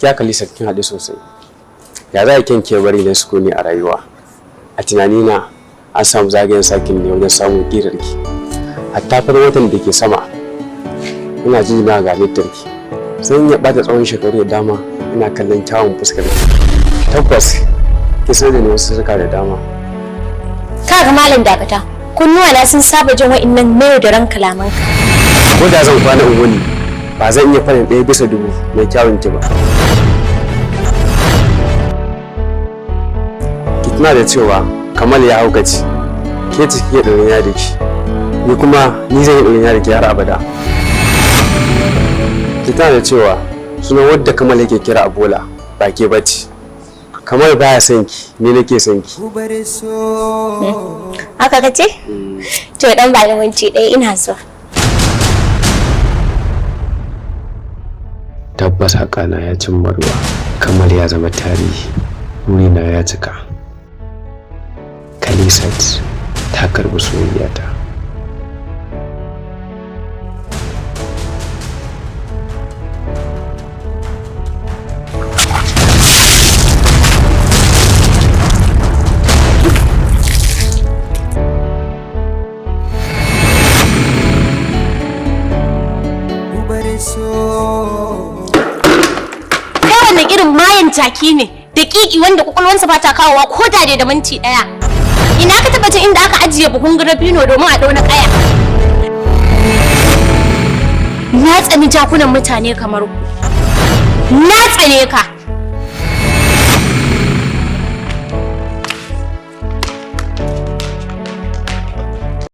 Ya kalli kin haɗu sosai. Ya za a kyan ke bari na sukuni a rayuwa? A tunanina an samu zagayen sakin ne wajen samun ƙirarki. Hatta farin watan da ke sama ina jin na ga halittarki. Zan iya ɓata tsawon shekaru da dama ina kallon kyawun fuskar ki. Tabbas ki sanar da ni wasu sirrika da dama. Kaga malam, dakata. Kunnuwa na sun saba jin wa'innan mayaudaran kalamanka. Ko da zan kwana in wuni, ba zan iya faɗin 1 bisa 1000 na kyawun ki ba. Ki tuna da cewa Kamal ya haukace, ke ce kike ɗawainiya da shi, ni kuma ni zan yi ɗawainiya da ke har abada. Ki tuna da cewa sunan wadda Kamal yake kira Abola ba ke bace. Kamal baya son ki, ni nake son ki. Haka ka ce? To, dan ba ni minti ɗaya, ina zuwa. Tabbas haƙana ya cimma ruwa. Kamal ya zama tarihi, burina ya cika. Khalisat ta karbi soyayyata. Kai wannan irin mayan jaki ne daƙiƙi wanda kwakwalwansa ba ta kawowa ko da da minti ɗaya. Ina ka taɓa jin inda aka ajiye buhun grabino domin a ɗau na ƙaya? Na tsani jakunan mutane kamar ku. Na tsane ka.